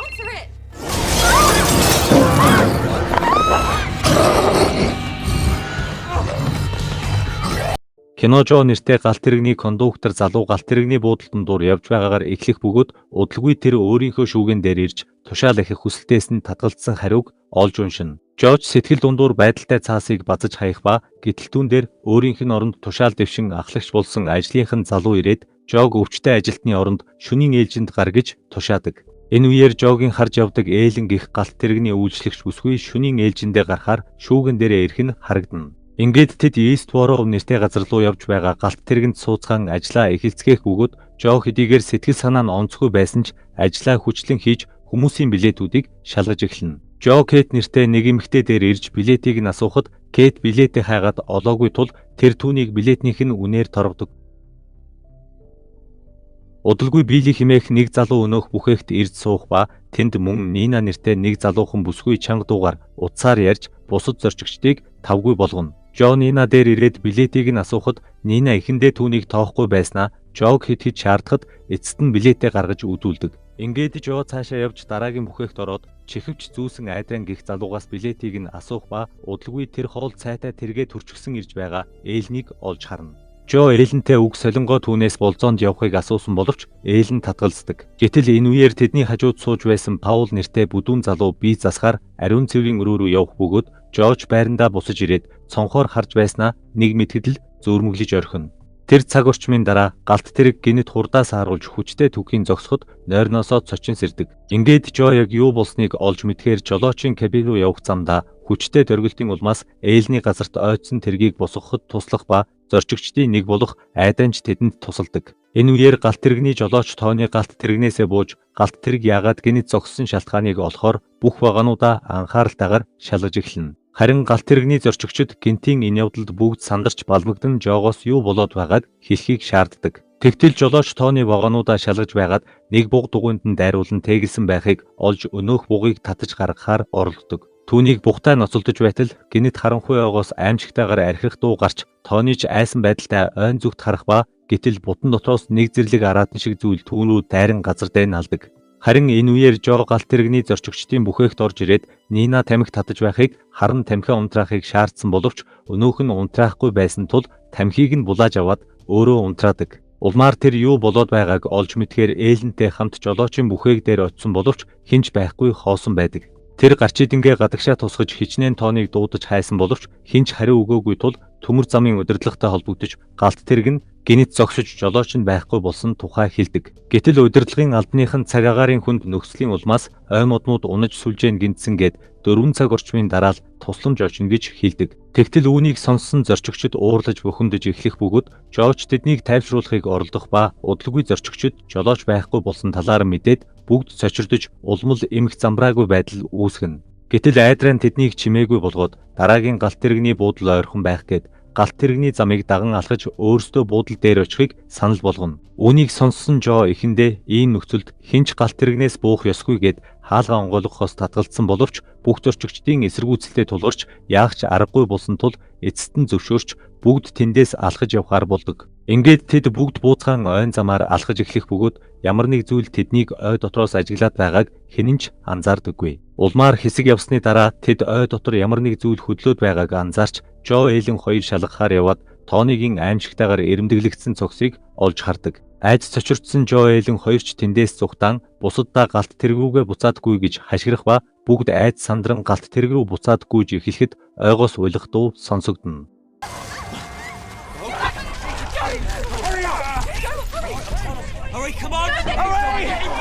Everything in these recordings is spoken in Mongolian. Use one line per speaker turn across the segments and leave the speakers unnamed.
Answer it!
Кино Жо нэртэй галт тэрэгний кондуктор залуу галт тэрэгний буудалдан дур явж байгаагаар эхлэх бөгөөд удалгүй тэр өөрийнхөө шүүгэн дээр ирж тушаал ахих хүсэлтээс нь татгалзсан хариуг олж уншина. Жорж сэтгэл дундуур байдалтай цаасыг базаж хаях ба гэтэл түүн дээр өөрийнх нь оронд тушаал дэвшин ахлагч болсон ажлынх нь залуу ирээд Жог өвчтөй ажилтны оронд шөнийн ээлжинд гар гэж тушаадаг. Энэ үеэр Жогийн харж явдаг Ээлэн гэх галт тэрэгний үйлчлэгч бүсгүй шөнийн ээлжиндээ гарахаар шүүгэн дээрээ ирэх нь харагдана. Ингээд тэд Eastborough нэртэй газар руу явж байгаа галт тэргэнд сууцгаан ажлаа эхэлцгээх бөгөөд Жо хэдийгээр сэтгэл санаа нь онцгүй байсан ч ажлаа хүчлэн хийж хүмүүсийн билетүүдийг шалгаж эхэлнэ. Жо Кэт нэртэй нэг эмэгтэй дээр ирж билетийг нь асуухад Кэт билетээ хайгаад олоогүй тул тэр түүнийг билетнийх нь үнээр торгодог. Удалгүй Билли хэмээх нэг залуу өнөөх бүхээгт ирж суух ба тэнд мөн Нина нэртэй нэг залуухан бүсгүй чанга дуугаар утсаар ярьж бусад зорчигчдыг тавгүй болгоно. Жо Нина дээр ирээд билетийг нь асуухад Нина эхэндээ түүнийг тоохгүй байснаа Жог хэд хэд шаардахад эцэст нь билетээ гаргаж үүдүүлдэг. Ингээд Жо цаашаа явж дараагийн бүхээгт ороод чихвч зүүсэн айдран гих залуугаас билетийг нь асуух ба удалгүй тэр хоол цайтай тэргээ төрчихсөн ирж байгаа Элнийг олж харна. Жо Элэнтэй үг солингоо түүнээс болзоонд явахыг асуусан боловч Элэн татгалздаг. Гэтэл энэ үеэр тэдний хажууд сууж байсан Паул нэртэй бүдүүн залуу бие засахаар ариун цэврийн өрөө рүү явах бөгөөд Жорж байрандаа бусаж ирээд цонхоор харж байснаа нэг мэтгэд л зөөрмөглөж орхино. Тэр цаг орчмын дараа галт тэрэг гинэт хурдаас харуулж хүчтэй түүхийн зогсоход нойрноосоо цочин сэрдэг. Ингээд Жо яг юу болсныг олж мэдхээр жолоочийн кабин руу явах замдаа хүчтэй дөргөлтийн улмаас Ээлний газарт ойдсон тэргийг босгоход туслах ба зорчигчдын нэг болох айдаанч тэдэнд тусалдаг. Энэ үеэр галт тэрэгний жолооч Тооны галт тэрэгнээсээ бууж галт тэрэг яагаад гинэт зогссон шалтгааныг олохоор бүх вагонуудаа анхааралтайгаар шалгаж эхэлнэ. Харин галт тэрэгний зорчигчид гэнтийн энэ явдалд бүгд сандарч балмагдан Жогоос юу болоод байгааг хэлхийг шаарддаг. Тэгтэл жолооч Тооны вагонуудаа шалгаж байгаад нэг буг дугуйнд нь дайруулан тэгэлсэн байхыг олж өнөөх бугыг татаж гаргахаар оролддог. Түүнийг бугтай ноцолдож байтал гэнэт харанхуй ойгоос аимшигтайгаар архирах дуу гарч Тооны ч айсан байдалтай ойн зүгт харах ба гэтэл будан дотроос нэг зэрлэг араатан шиг зүйл түүн рүү дайран газар дайн алдаг. Харин энэ үеэр Жо галт тэрэгний зорчигчдын бүхээгт орж ирээд Нина тамхи татаж байхыг харан тамхи унтраахыг шаардсан боловч өнөөх нь унтраахгүй байсан тул тамхиг нь булааж аваад өөрөө унтраадаг. Улмаар тэр юу болоод байгааг олж мэдхээр Элэнтэй хамт жолоочийн бүхээг дээр очисон боловч хэн ч байхгүй хоосон байдаг. Тэр гарч идэнгээ гадагшаа тусгаж хичнээн тооныг дуудаж хайсан боловч хэн ч хариу өгөөгүй тул төмөр замын удирдлагатай холбогдож галт тэрэг нь гэнэт зогсож жолооч нь байхгүй болсон тухай хэлдэг. Гэтэл удирдлагын албаных нь цаг агаарын хүнд нөхцөлийн улмаас ой моднууд унаж сүлжээн гинтсэн гээд 4 цаг орчмын дараа л тусламж очино гэж хэлдэг. Тэгтэл үүнийг сонссон зорчигчид уурлаж бухимдаж эхлэх бөгөөд Жорж тэднийг тайвшруулахыг оролдох ба удалгүй зорчигчид жолооч байхгүй болсон талаар мэдээд бүгд цочирдож улмал эмх замбраагүй байдал үүсгэнэ. Гэтэл айдран тэднийг чимээгүй болгоод дараагийн галт тэрэгний буудал ойрхон байх гээд галт тэрэгний замыг даган алхаж өөрсдөө буудал дээр очихыг санал болгоно. Үүнийг сонссон Жо эхэндээ ийм нөхцөлд хэн ч галт тэрэгнээс буух ёсгүй гээд хаалгаа онгойлгохоос татгалзсан боловч бүх зорчигчдын эсэргүүцэлтэй тулгарч яах ч аргагүй болсон тул эцэст нь зөвшөөрч бүгд тэндээс алхаж явахаар болдог. Ингээд тэд бүгд бууцгаан ойн замаар алхаж эхлэх бөгөөд ямар нэг зүйл тэднийг ой дотроос ажиглаад байгааг хэн ч анзаардаггүй. Улмаар хэсэг явсны дараа тэд ой дотор ямар нэг зүйл хөдлөөд байгааг анзаарч Жо Элен хоёр шалгахаар яваад Тонигийн аимшигтайгаар эрэмдэглэгдсэн цогсыг олж хардаг. Айд цочирдсан Жо Элен хоёр ч тэндээс зугтаан бусаддаа галт тэргүүгээ буцаадгүй гэж хашгирах ба бүгд айд сандран галт тэрэг рүү буцаад гүйж эхлэхэд ойгоос уйлах дуу сонсогдоно.
Hurry, come on! Hurry!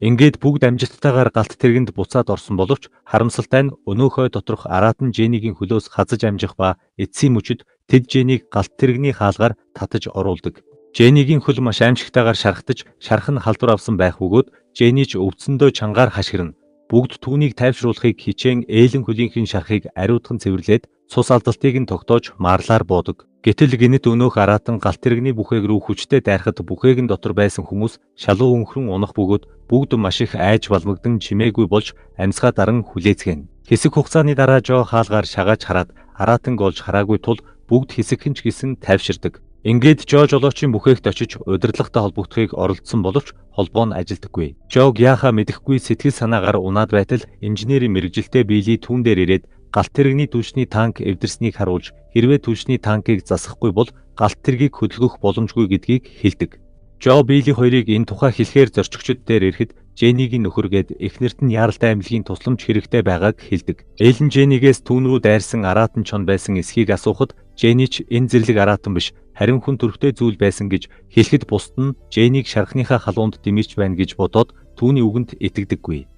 Ингээд бүгд амжилттайгаар галт тэргэнд буцаад орсон боловч харамсалтай нь өнөөх ой доторх араатан Женигийн хөлөөс хазаж амжих ба эцсийн мөчид тэд Женийг галт тэрэгний хаалгаар татаж оруулдаг. Женигийн хөл маш аимшигтайгаар шархтаж шарх нь халдвар авсан байх бөгөөд Жени ч өвдсөндөө чангаар хашгирна. Бүгд түүнийг тайвшруулахыг хичээн ээлэн хөлийнх нь шархыг ариутхан цэвэрлээд цус алдалтыг нь тогтоож марлаар буудаг. Гэтэл гэнэт өнөөх араатан галт тэрэгний бүхээг рүү хүчтэй дайрахад бүхээгэн дотор байсан хүмүүс шалуу өнхрөн унах бөгөөд бүгд маш их айж балмагдан чимээгүй болж амьсгаа даран хүлээцгэнэ. Хэсэг хугацааны дараа Жо хаалгаар шагааж хараад араатанг олж хараагүй тул бүгд хэсэгхэн ч гэсэн тайвширдаг. Ингээд Жо жолоочийн бүхээгт очиж удирдлагатай холбогдохыг оролдсон боловч холбоо нь ажилдаггүй. Жог яахаа мэдэхгүй сэтгэл санаагаар унаад байтал инженерийн мэргэжилтэй Билли түүн дээр ирээд галт тэрэгний түлшний танк эвдэрснийг харуулж хэрвээ түлшний танкийг засахгүй бол галт тэргийг хөдөлгөх боломжгүй гэдгийг хэлдэг. Жо Билли хоёрыг энэ тухай хэлэхээр зорчигчид дээр ирэхэд Женигийн нөхөр гээд эхнэрт нь яаралтай амьлгийн тусламж хэрэгтэй байгааг хэлдэг. Эллен Женигээс түүн рүү дайрсан араатан чон байсан эсхийг асуухад Жени ч энэ зэрлэг араатан биш харин хүн төрхтэй зүйл байсан гэж хэлэхэд бусд нь Жениг шархныхаа халуунд дэмэрч байна гэж бодоод түүний үгэнд итгэдэггүй.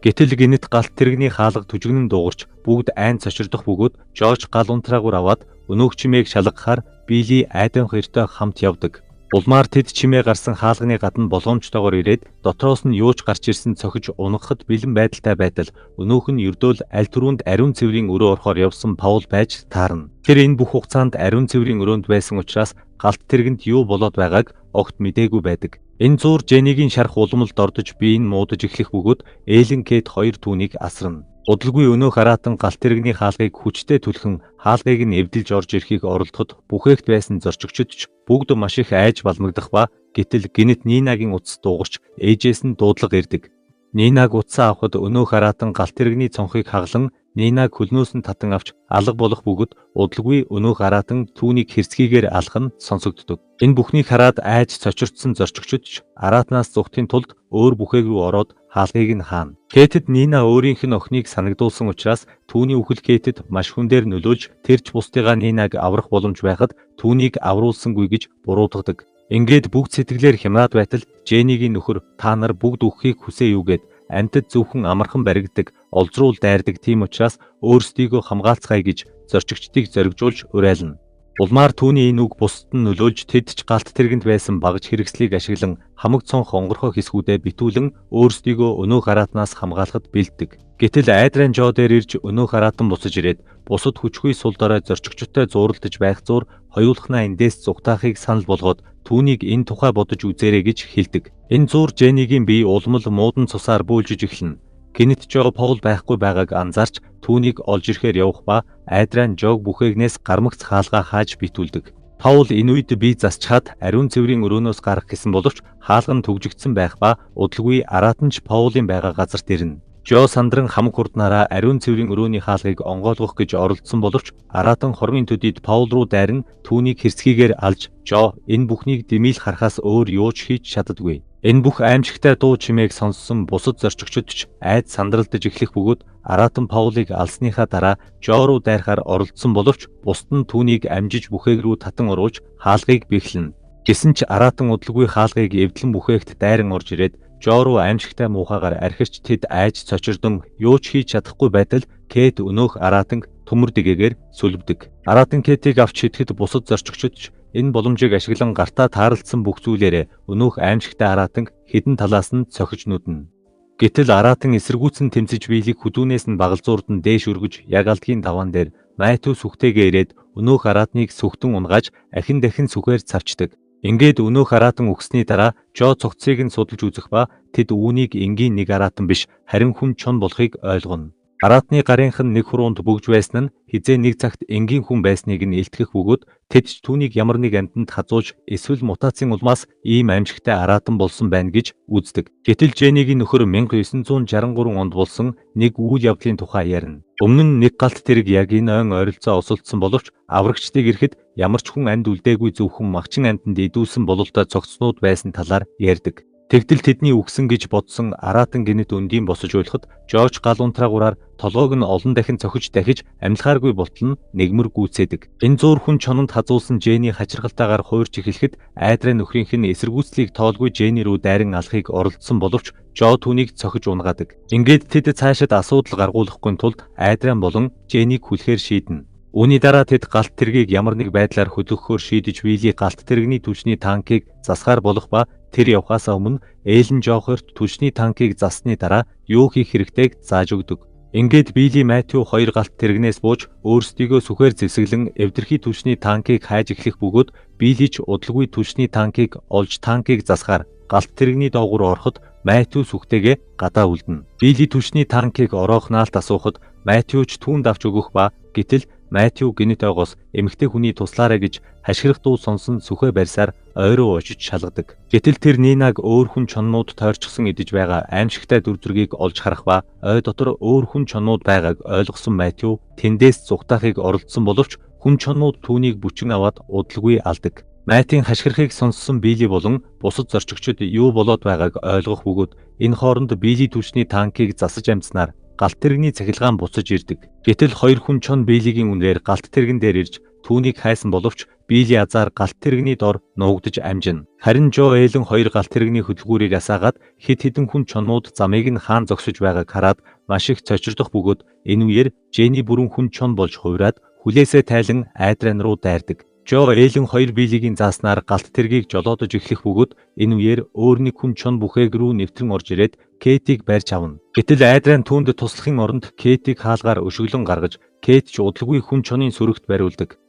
Гэтэл гэнэт галт тэрэгний хаалга түжигнэн дуугарч бүгд айн цочирдох бөгөөд Жорж гал унтраагуур аваад өнөөх чимээг шалгахаар Билли Адам хоёртой хамт явдаг. Улмаар тэд чимээ гарсан хаалганы гадна болгоомжтойгоор ирээд дотроос нь юу ч гарч ирсэн цохиж унагахад бэлэн байдалтай байтал өнөөх нь ердөөл аль түрүүнд ариун цэврийн өрөө орохоор явсан Паул байж таарна. Тэр энэ бүх хугацаанд ариун цэврийн өрөөнд байсан учраас галт тэргэнд юу болоод байгааг огт мдээгүй байдаг. Энэ зуур Женигийн шарх уламлд ордож бие нь муудаж эхлэх бөгөөд Элен Кейт хоёр түүнийг асарна. Удалгүй өнөөх араатан галт тэрэгний хаалгыг хүчтэй түлхэн хаалгыг нь эвдэлж орж ирэхийг оролдоход бүхээгт байсан зорчигчид ч бүгд маш их айж балмагдах ба гэтэл гэнэт Нинагийн утас дуугарч ээжээс нь дуудлага ирдэг. Нинаг утсаа авахад өнөөх араатан галт тэрэгний цонхыг хаглан Нинаг хөлнөөс нь татан авч алга болох бөгөөд удалгүй өнөөх араатан түүнийг хэрцгийгээр алах нь сонсогддог. Энэ бүхнийг хараад айж цочирдсан зорчигчид ч араатнаас зугтын тулд өөр бүхээг рүү ороод хаалгыг нь хаана. Кейтэд Нина өөрийнх нь охиныг санагдуулсан учраас түүний үхэл Кейтэд маш хүн дээр нөлөөлж тэр ч бусдыгаа Нинаг аврах боломж байхад түүнийг авруулсангүй гэж буруутгадаг. Ингээд бүгд сэтгэлээр хямраад байтал Женигийн нөхөр та нар бүгд үхэхийг хүсээ юу гэд амьтад зөвхөн амархан баригддаг, олзруул дайрдаг тийм учраас өөрсдийгөө хамгаалцгаая гэж зорчигчдыг зоригжуулж уриална. Улмаар түүний энэ үг бусдад нь нөлөөлж тэд ч галт тэргэнд байсан багаж хэрэгслийг ашиглан хамаг цонх онгорхой хэсгүүдээ битүүлэн өөрсдийгөө өнөөх араатнаас хамгаалахад бэлддэг. Гэтэл Айдран Жо дээр ирж өнөөх араатан буцаж ирээд бусад хүчгүй сул дорой зорчигчтой зууралдаж байх зуур хоёулахнаа эндээс зугатаахыг санал болгоод түүнийг энэ тухай бодож үзээрэй гэж хэлдэг. Энэ зуур Женигийн бие улмал муудан цусаар бөөлжиж эхэлнэ. Гэнэт Жо Паул байхгүй байгааг анзаарч түүнийг олж ирэхээр явах ба Айдран Жог бүхээгнээс гармагц хаалгаа хааж битүүлдэг. Паул энэ үед бие засчхаад ариун цэврийн өрөөнөөс гарах гэсэн боловч хаалга нь түгжигдсэн байх ба удалгүй араатан ч Паулын байгаа газарт ирнэ. Жо сандран хамаг хурднаараа ариун цэврийн өрөөний хаалгыг онгойлгох гэж оролдсон боловч араатан хормын төдийд Паул руу дайран түүнийг хэрцгийгээр алж Жо энэ бүхнийг дэмийл харахаас өөр юу ч хийж чаддаггүй. Энэ бүх аимшигтай дуу чимээг сонссон бусад зорчигчид ч айд сандралдаж эхлэх бөгөөд араатан Паулыг алсныхаа дараа Жо руу дайрахаар оролдсон боловч бусд нь түүнийг амжиж бүхээг рүү татан оруулж хаалгыг бэхлэнэ. Гэсэн ч араатан удалгүй хаалгыг эвдлэн бүхээгт дайран орж ирээд Жо руу аимшигтай муухайгаар архирч тэд айж цочирдон юу ч хийж чадахгүй байтал Кейт өнөөх араатанг төмөр дэгээгээр сүлбдэг. Араатан Кейтийг авч шидэхэд бусад зорчигчид ч энэ боломжийг ашиглан гартаа таарлцсан бүх зүйлээрээ өнөөх аимшигтай араатанг хэдэн талаас нь цохиж нүднэ. Гэтэл араатан эсэргүүцэн тэмцэж биелийг хөдүүнээс нь багалзуурд нь дээш өргөж яг алдгийн даваан дээр Майту сүхтэйгээ ирээд өнөөх араатныг сүхтэн унгааж ахин дахин сүхээр цавчдаг. Ингээд өнөөх араатан үхсэний дараа Жо цогцыг нь судалж үзэх ба тэд үүнийг энгийн нэг араатан биш харин хүн чон болохыг ойлгоно. Араатны гарынх нь нэг хуруунд бөгж байсан нь хэзээ нэг цагт энгийн хүн байсныг нь илтгэх бөгөөд тэд ч түүнийг ямар нэг амьтанд хазуулж эсвэл мутацийн улмаас ийм аимшигтай араатан болсон байна гэж үздэг. Гэтэл Женигийн нөхөр 1963 онд болсон нэг үйл явдлын тухай ярина. Өмнө нь нэг галт тэрэг яг энэ ойн ойролцоо осолдсон боловч аврагчдыг ирэхэд ямар ч хүн амьд үлдээгүй зөвхөн магчин амьтанд идүүлсэн бололтой цогцнууд байсан талаар ярьдаг. Тэгтэл тэдний үхсэн гэж бодсон араатан гэнэт өндийн босож уйлахад Жорж гал унтраагаараар толгойг нь олон дахин цохиж дахиж амьлахааргүй болтол нь нэгмэр гүйцээдэг. Энэ зуур хүн чононд хазуулсан Жени хачирхалтайгаар хуурч эхлэхэд айдраа нөхрийнх нь эсэргүүцлийг тоолгүй Жени рүү дайран алахыг оролдсон боловч Жо түүнийг цохиж унгаадаг. Ингээд тэд цаашид асуудал гаргуулахгүй тулд айдран болон Женийг хүлэхээр шийднэ. Үүний дараа тэд галт тэргийг ямар нэг байдлаар хөдөлгөхөөр шийдэж Вилли галт тэрэгний түлшний танкийг засахаар болох ба тэр явхаасаа өмнө Эллен Жохерт түлшний танкийг зассаны дараа юу хийх хэрэгтэйг зааж өгдөг. Ингээд Билли Мэтью хоёр галт тэрэгнээс бууж өөрсдийгөө сүхээр зэвсэглэн эвдэрхий түлшний танкийг хайж эхлэх бөгөөд Билли ч удалгүй түлшний танкийг олж танкийг засахаар галт тэрэгний доогуур ороход Мэтью сүхтэйгээ гадаа үлдэнэ. Билли түлшний танкийг ороох наалт асуухад Мэтью ч түүнд авч өгөх ба гэтэл Мэтью гэнэт ойгоос эмэгтэй хүний туслаарай гэж хашгирах дуу сонсон сүхээ барьсаар ой руу очиж шалгадаг. Гэтэл тэр Нинаг өөр хүн чоннууд тойрчихсон идэж байгаа аимшигтай дүр зургийг олж харах ба ой дотор өөр хүн чоннууд байгааг ойлгосон Мэтью тэндээс зугтаахыг оролдсон боловч хүн чоннууд түүнийг бүчин аваад удалгүй алдаг. Мэтийн хашгирахыг сонссон Билли болон бусад зорчигчид юу болоод байгааг ойлгох бөгөөд энэ хооронд Билли түлшний танкийг засаж амжсанаар галт тэрэгний цахилгаан буцаж ирдэг. Гэтэл хоёр хүн чон Биллигийн үнрээр галт тэрэгэн дээр ирж түүнийг хайсан боловч Билли азаар галт тэрэгний дор нуугдаж амжина. Харин Жо Элен хоёр галт тэрэгний хөдөлгүүрийг асаагаад хэд хэдэн хүн чоннууд замыг нь хаан зогсож байгааг хараад маш их цочирдох бөгөөд энэ үеэр Жени бүрэн хүн чон болж хувраад хүлээсээ тайлан Айдран руу дайрдаг. Жо Элен хоёр Биллигийн зааснаар галт тэргийг жолоодож эхлэх бөгөөд энэ үеэр өөр нэг хүн чон бүхээг рүү нэвтрэн орж ирээд Кэтийг барьж авна. Гэтэл Айдран түүнд туслахын оронд Кэтийг хаалгаар өшөглөн гаргаж Кэт ч удалгүй хүн чонын сүрэгт бариулдаг.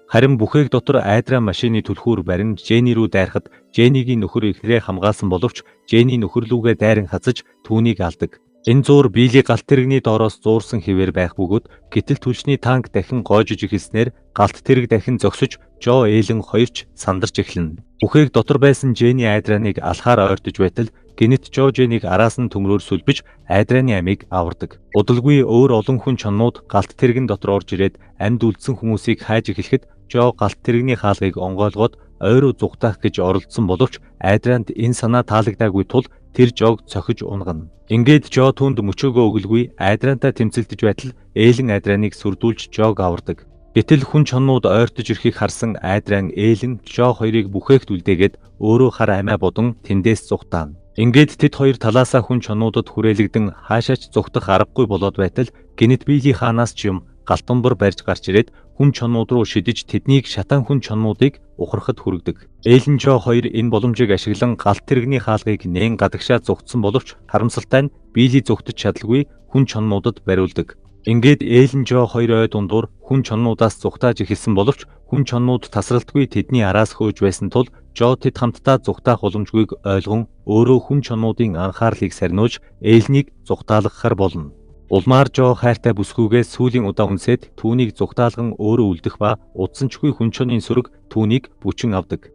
Харин бүхээг дотор Айдран машины түлхүүр барин Жени рүү дайрахад Женигийн нөхөр эхнэрээ хамгаалсан боловч Жени нөхөр лүүгээ дайран хазаж түүнийг алдаг. Энэ зуур Билли галт тэрэгний доороос зуурсан хэвээр байх бөгөөд гэтэл түлшний танк дахин гоожиж эхэлснээр галт тэрэг дахин зогсож Жо Элен хоёрч сандарч эхэлнэ. Бүхээг дотор байсан Жени Айдраныг алхаар ойртож байтал гэнэт Жо Женийг араас нь төмрөөр сүлбэж Айдраны амийг авардаг. Удалгүй өөр олон хүн чоннууд галт тэрэгэн дотор орж ирээд амьд үлдсэн хүмүүсийг хайж эхлэхэд Жо галт тэрэгний хаалгыг онгойлгоод ой руу зугтаах гэж оролдсон боловч Айдранд энэ санаа таалагдаагүй тул тэр Жог цохиж унгана. Ингээд Жо түүнд мөчөөгөө өгөлгүй Айдрантай тэмцэлдэж байтал Элен Айдраныг сүрдүүлж Жог авардаг. Гэтэл хүн чоннууд ойртож ирэхийг харсан Айдран Элен Жо хоёрыг бүхээгт үлдээгээд өөрөө хар амиа бодон тэндээс зугтаана. Ингээд тэд хоёр талаасаа хүн чоннуудад хүрээлэгдэн хаашаач зугтах аргагүй болоод байтал гэнэт Билли хаанаас ч юм галтамбар барьж гарч ирээд хүн чоннууд руу шидэж тэднийг шатаан хүн чоннуудыг ухрахад хүргэдэг. Элен Жо хоёр энэ боломжийг ашиглан галт тэрэгний хаалгыг нээн гадагшаа зугтсан боловч харамсалтай нь Билли зугтаж чадалгүй хүн чоннуудад бариулдаг. Ингээд Элен Жо хоёр ой дундуур хүн чоннуудаас зугтааж эхэлсэн боловч хүн чоннууд тасралтгүй тэдний араас хөөж байсан тул Жо тэд хамтдаа зугтаах боломжгүйг ойлгон өөрөө хүн чоннуудын анхаарлыг сарниулж Элнийг зугтаалгахаар болно. Улмаар Жо хайртай бүсгүйгээ сүүлийн удаа үнсээд түүнийг зугтаалган өөрөө үлдэх ба удсан ч үгүй хүн чонын сүрэг түүнийг бүчин авдаг.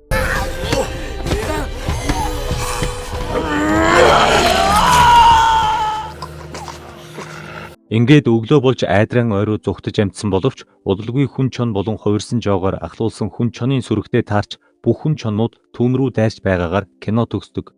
Ингээд өглөө болж Айдран ой руу зугтаж амжсан боловч удалгүй хүн чон болон хувирсан Жогоор ахлуулсан хүн чонын сүрэгтэй таарч бүх хүн чоннууд түүн рүү дайрч байгаагаар кино төгсдөг.